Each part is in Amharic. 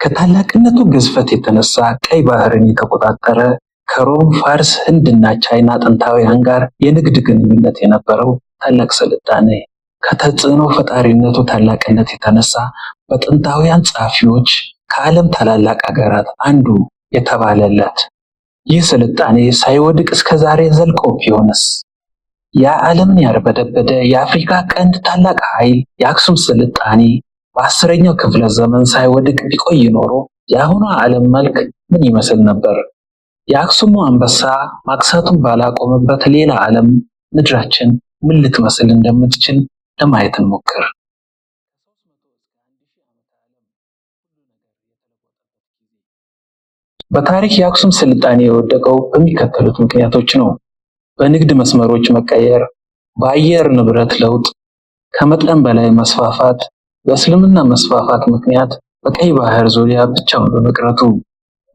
ከታላቅነቱ ግዝፈት የተነሳ ቀይ ባህርን የተቆጣጠረ፣ ከሮም፣ ፋርስ፣ ህንድና ቻይና ጥንታውያን ጋር የንግድ ግንኙነት የነበረው ታላቅ ስልጣኔ፣ ከተጽዕኖ ፈጣሪነቱ ታላቅነት የተነሳ በጥንታውያን ጸሐፊዎች ከዓለም ታላላቅ ሀገራት አንዱ የተባለለት ይህ ስልጣኔ ሳይወድቅ እስከ ዛሬ ዘልቆ ቢሆንስ? የዓለምን ያርበደበደ የአፍሪካ ቀንድ ታላቅ ኃይል የአክሱም ስልጣኔ በ10ኛው ክፍለ ዘመን ሳይወድቅ ቢቆይ ኖሮ የአሁኗ ዓለም መልክ ምን ይመስል ነበር? የአክሱሙ አንበሳ ማግሳቱን ባላቆመበት ሌላ ዓለም ምድራችን ምን ልትመስል እንደምትችል ለማየት እንሞክር። በታሪክ የአክሱም ስልጣኔ የወደቀው በሚከተሉት ምክንያቶች ነው። በንግድ መስመሮች መቀየር፣ በአየር ንብረት ለውጥ፣ ከመጠን በላይ መስፋፋት፣ በእስልምና መስፋፋት ምክንያት በቀይ ባህር ዙሪያ ብቻውን በመቅረቱ፣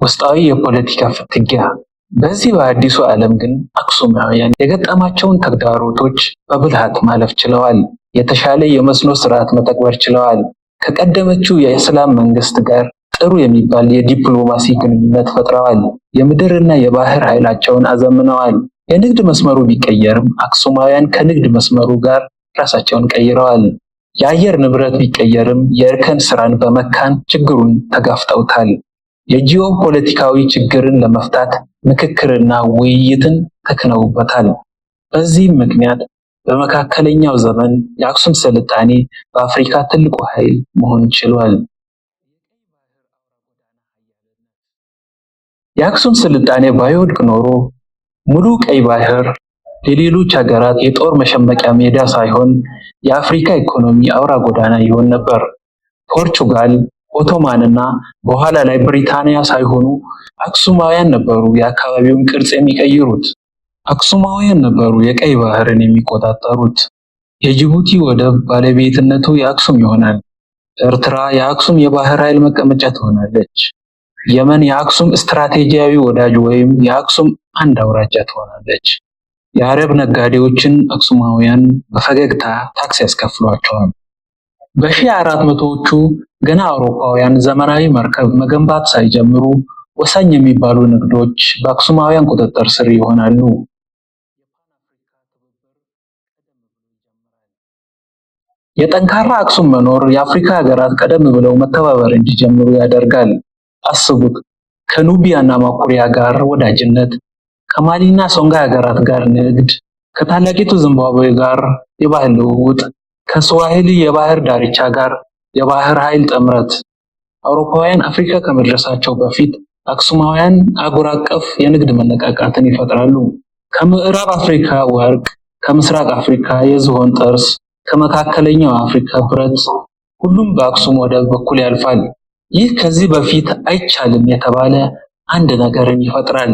ውስጣዊ የፖለቲካ ፍትጊያ። በዚህ በአዲሱ ዓለም ግን አክሱማውያን የገጠማቸውን ተግዳሮቶች በብልሃት ማለፍ ችለዋል። የተሻለ የመስኖ ስርዓት መተግበር ችለዋል። ከቀደመችው የእስላም መንግስት ጋር ጥሩ የሚባል የዲፕሎማሲ ግንኙነት ፈጥረዋል። የምድርና የባህር ኃይላቸውን አዘምነዋል። የንግድ መስመሩ ቢቀየርም አክሱማውያን ከንግድ መስመሩ ጋር ራሳቸውን ቀይረዋል። የአየር ንብረት ቢቀየርም የእርከን ስራን በመካን ችግሩን ተጋፍጠውታል። የጂኦ ፖለቲካዊ ችግርን ለመፍታት ምክክርና ውይይትን ተክነውበታል። በዚህም ምክንያት በመካከለኛው ዘመን የአክሱም ስልጣኔ በአፍሪካ ትልቁ ኃይል መሆን ችሏል። የአክሱም ስልጣኔ ባይወድቅ ኖሮ ሙሉ ቀይ ባህር ለሌሎች ሀገራት የጦር መሸመቂያ ሜዳ ሳይሆን የአፍሪካ ኢኮኖሚ አውራ ጎዳና ይሆን ነበር። ፖርቹጋል፣ ኦቶማን እና በኋላ ላይ ብሪታንያ ሳይሆኑ አክሱማውያን ነበሩ የአካባቢውን ቅርጽ የሚቀይሩት። አክሱማውያን ነበሩ የቀይ ባህርን የሚቆጣጠሩት። የጅቡቲ ወደብ ባለቤትነቱ የአክሱም ይሆናል። ኤርትራ የአክሱም የባህር ኃይል መቀመጫ ትሆናለች። የመን የአክሱም ስትራቴጂያዊ ወዳጅ ወይም የአክሱም አንድ አውራጃ ትሆናለች። የአረብ ነጋዴዎችን አክሱማውያን በፈገግታ ታክስ ያስከፍሏቸዋል። በ1400ዎቹ ገና አውሮፓውያን ዘመናዊ መርከብ መገንባት ሳይጀምሩ ወሳኝ የሚባሉ ንግዶች በአክሱማውያን ቁጥጥር ስር ይሆናሉ። የጠንካራ አክሱም መኖር የአፍሪካ ሀገራት ቀደም ብለው መተባበር እንዲጀምሩ ያደርጋል። አስቡት፣ ከኑቢያና ማኩሪያ ጋር ወዳጅነት፣ ከማሊና ሶንጋይ ሀገራት ጋር ንግድ፣ ከታላቂቱ ዚምባብዌ ጋር የባህል ልውውጥ፣ ከስዋሂሊ የባህር ዳርቻ ጋር የባህር ኃይል ጥምረት። አውሮፓውያን አፍሪካ ከመድረሳቸው በፊት አክሱማውያን አህጉር አቀፍ የንግድ መነቃቃትን ይፈጥራሉ። ከምዕራብ አፍሪካ ወርቅ፣ ከምስራቅ አፍሪካ የዝሆን ጥርስ፣ ከመካከለኛው አፍሪካ ብረት፣ ሁሉም በአክሱም ወደብ በኩል ያልፋል። ይህ ከዚህ በፊት አይቻልም የተባለ አንድ ነገርን ይፈጥራል።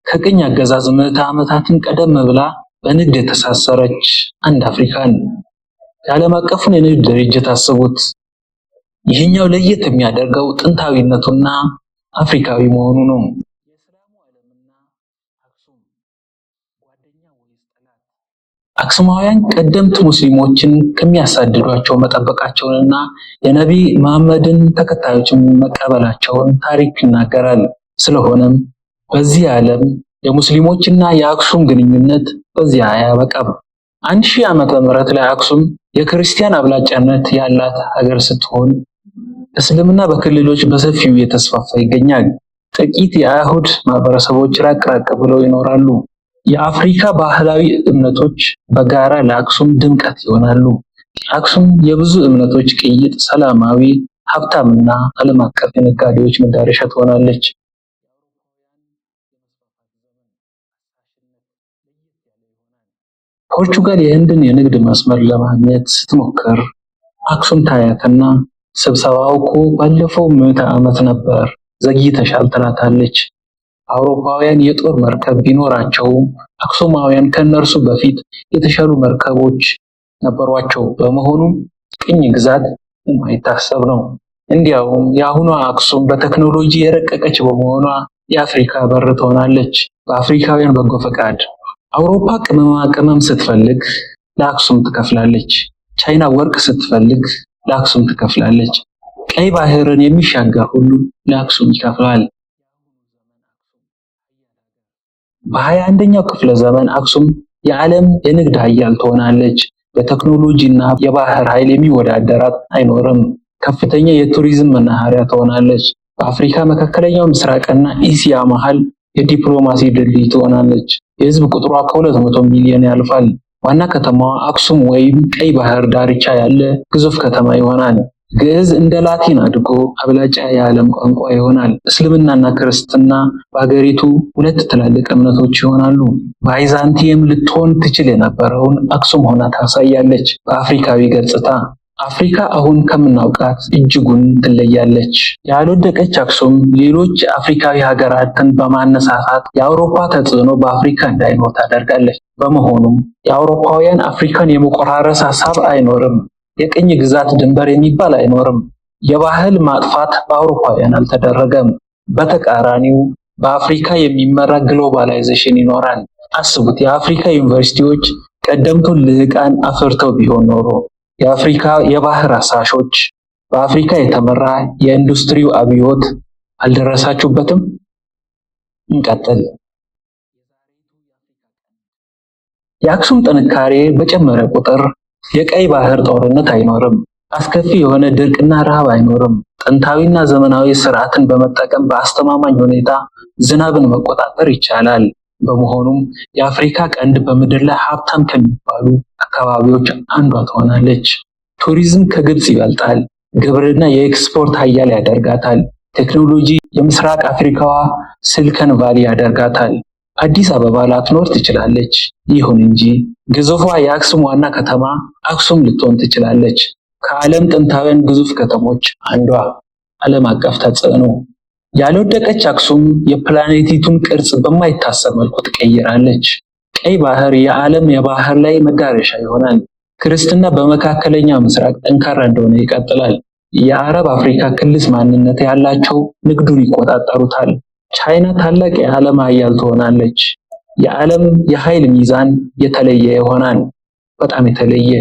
ከቅኝ አገዛዝ ምዕተ ዓመታትን ቀደም ብላ በንግድ የተሳሰረች አንድ አፍሪካን። የዓለም አቀፉን የንግድ ድርጅት አስቡት። ይህኛው ለየት የሚያደርገው ጥንታዊነቱና አፍሪካዊ መሆኑ ነው። አክሱማውያን ቀደምት ሙስሊሞችን ከሚያሳድዷቸው መጠበቃቸውንና የነቢይ መሐመድን ተከታዮችን መቀበላቸውን ታሪክ ይናገራል። ስለሆነም በዚህ ዓለም የሙስሊሞችና የአክሱም ግንኙነት በዚያ አያበቃም። 1000 ዓመተ ምህረት ላይ አክሱም የክርስቲያን አብላጫነት ያላት ሀገር ስትሆን እስልምና በክልሎች በሰፊው እየተስፋፋ ይገኛል። ጥቂት የአይሁድ ማህበረሰቦች ራቅ ራቅ ብለው ይኖራሉ። የአፍሪካ ባህላዊ እምነቶች በጋራ ለአክሱም ድምቀት ይሆናሉ። አክሱም የብዙ እምነቶች ቅይጥ፣ ሰላማዊ፣ ሀብታምና ዓለም አቀፍ የነጋዴዎች መዳረሻ ትሆናለች። ፖርቹጋል የህንድን የንግድ መስመር ለማግኘት ስትሞክር አክሱም ታያትና ስብሰባው እኮ ባለፈው ምዕተ ዓመት ነበር፣ ዘግይተሻል ትላታለች። አውሮፓውያን የጦር መርከብ ቢኖራቸውም አክሱማውያን ከእነርሱ በፊት የተሻሉ መርከቦች ነበሯቸው። በመሆኑም ቅኝ ግዛት የማይታሰብ ነው። እንዲያውም የአሁኗ አክሱም በቴክኖሎጂ የረቀቀች በመሆኗ የአፍሪካ በር ትሆናለች። በአፍሪካውያን በጎ ፈቃድ አውሮፓ ቅመማ ቅመም ስትፈልግ ለአክሱም ትከፍላለች። ቻይና ወርቅ ስትፈልግ ለአክሱም ትከፍላለች። ቀይ ባህርን የሚሻገር ሁሉ ለአክሱም ይከፍላል። በ21ኛው ክፍለ ዘመን አክሱም የዓለም የንግድ ሀያል ትሆናለች። በቴክኖሎጂና የባህር ኃይል የሚወዳደራት አይኖርም። ከፍተኛ የቱሪዝም መናኸሪያ ትሆናለች። በአፍሪካ፣ መካከለኛው ምስራቅና እስያ መሃል የዲፕሎማሲ ድልድይ ትሆናለች። የህዝብ ቁጥሯ ከ200 ሚሊዮን ያልፋል። ዋና ከተማዋ አክሱም ወይም ቀይ ባህር ዳርቻ ያለ ግዙፍ ከተማ ይሆናል። ግዕዝ እንደ ላቲን አድጎ አብላጫ የዓለም ቋንቋ ይሆናል። እስልምናና ክርስትና በአገሪቱ ሁለት ትላልቅ እምነቶች ይሆናሉ። ባይዛንቲየም ልትሆን ትችል የነበረውን አክሱም ሆና ታሳያለች። በአፍሪካዊ ገጽታ አፍሪካ አሁን ከምናውቃት እጅጉን ትለያለች። ያልወደቀች አክሱም ሌሎች አፍሪካዊ ሀገራትን በማነሳሳት የአውሮፓ ተጽዕኖ በአፍሪካ እንዳይኖር ታደርጋለች። በመሆኑም የአውሮፓውያን አፍሪካን የመቆራረስ ሀሳብ አይኖርም። የቅኝ ግዛት ድንበር የሚባል አይኖርም። የባህል ማጥፋት በአውሮፓውያን አልተደረገም። በተቃራኒው በአፍሪካ የሚመራ globalization ይኖራል። አስቡት፣ የአፍሪካ ዩኒቨርሲቲዎች ቀደምቱን ልህቃን አፍርተው ቢሆን ኖሮ፣ የአፍሪካ የባህር አሳሾች፣ በአፍሪካ የተመራ የኢንዱስትሪው አብዮት። አልደረሳችሁበትም? እንቀጥል። የአክሱም ጥንካሬ በጨመረ ቁጥር የቀይ ባህር ጦርነት አይኖርም። አስከፊ የሆነ ድርቅና ረሃብ አይኖርም። ጥንታዊና ዘመናዊ ስርዓትን በመጠቀም በአስተማማኝ ሁኔታ ዝናብን መቆጣጠር ይቻላል። በመሆኑም የአፍሪካ ቀንድ በምድር ላይ ሀብታም ከሚባሉ አካባቢዎች አንዷ ትሆናለች። ቱሪዝም ከግብጽ ይበልጣል። ግብርና የኤክስፖርት ሀያል ያደርጋታል። ቴክኖሎጂ የምስራቅ አፍሪካዋ ሲሊከን ቫሊ ያደርጋታል። አዲስ አበባ ላትኖር ትችላለች። ይሁን እንጂ ግዙፏ የአክሱም ዋና ከተማ አክሱም ልትሆን ትችላለች። ከዓለም ጥንታውያን ግዙፍ ከተሞች አንዷ። ዓለም አቀፍ ተጽዕኖ። ያልወደቀች አክሱም የፕላኔቲቱን ቅርጽ በማይታሰብ መልኩ ትቀይራለች። ቀይ ባህር የዓለም የባህር ላይ መዳረሻ ይሆናል። ክርስትና በመካከለኛ ምስራቅ ጠንካራ እንደሆነ ይቀጥላል። የአረብ አፍሪካ ክልስ ማንነት ያላቸው ንግዱን ይቆጣጠሩታል። ቻይና ታላቅ የዓለም ሀያል ትሆናለች። የዓለም የኃይል ሚዛን የተለየ ይሆናል። በጣም የተለየ።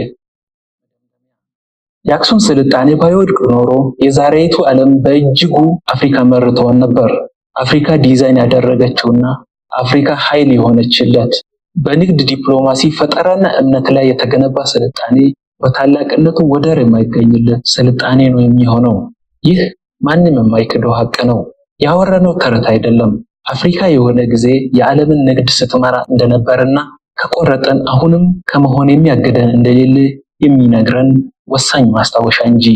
የአክሱም ስልጣኔ ባይወድቅ ኖሮ የዛሬይቱ ዓለም በእጅጉ አፍሪካ መር ትሆን ነበር። አፍሪካ ዲዛይን ያደረገችውና አፍሪካ ኃይል የሆነችለት በንግድ፣ ዲፕሎማሲ፣ ፈጠራና እምነት ላይ የተገነባ ስልጣኔ በታላቅነቱ ወደር የማይገኝለት ስልጣኔ ነው የሚሆነው። ይህ ማንም የማይክደው ሀቅ ነው። ያወራነው ተረት አይደለም። አፍሪካ የሆነ ጊዜ የዓለምን ንግድ ስትመራ እንደነበርና ከቆረጠን አሁንም ከመሆን የሚያግደን እንደሌለ የሚነግረን ወሳኝ ማስታወሻ እንጂ።